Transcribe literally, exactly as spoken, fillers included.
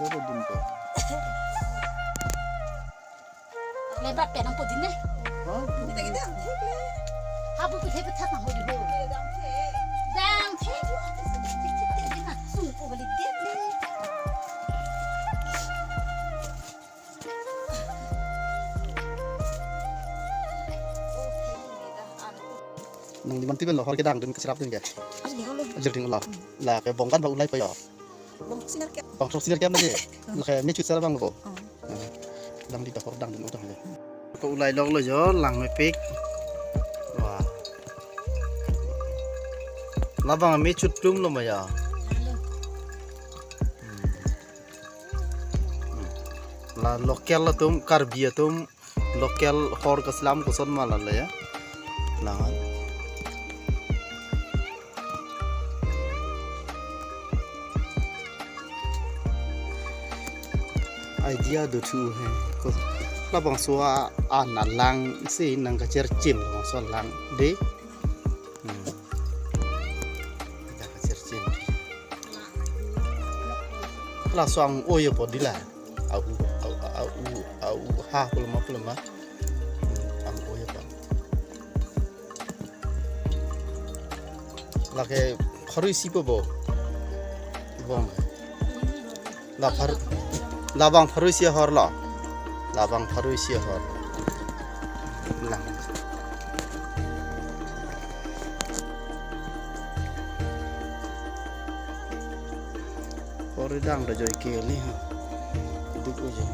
Oro dun ko. Lebat pen nangpo din ne. Ha? Kita kita thik le. Habu tu thik thak nang ho din ho. Dam thik. Dam thik. Thik thik thik din na. Sung ko balik din ne. Nangli manti pen lo hor kedang dun kacharap dun ke. Ajir ding lo. Ajir ding lo. La ke bongkan ba ulai pa yo. Bongthrok senior kep. Bongthrok senior kep lagi. Hmm. Lake mechut sar bang ko. Hmm. Hmm. Dang di dahor dang dun utang ya. Ko ulai lok lo jo lang mepik. Wah. Labang mechut plum lo ma ya. Hmm. Hmm. La local atum, Karbi atum, local hor kaslam koson ma la le ya. Lang. Idea do thu he. Ko labangso a, a na lang si nang kacherchim labangso lang de. Hmm. Kacherchim. Laso ang-o yo po dila. Au, au, au, au, ha, pulma, pulma. Hmm, ang-o yo po. Lake pharo isi po bo. Bong. La phar-, labang pharo isi ahor lo. Labang pharo isi ahor. Lang. Pori dang do joi ke ni ha. Duk ujo.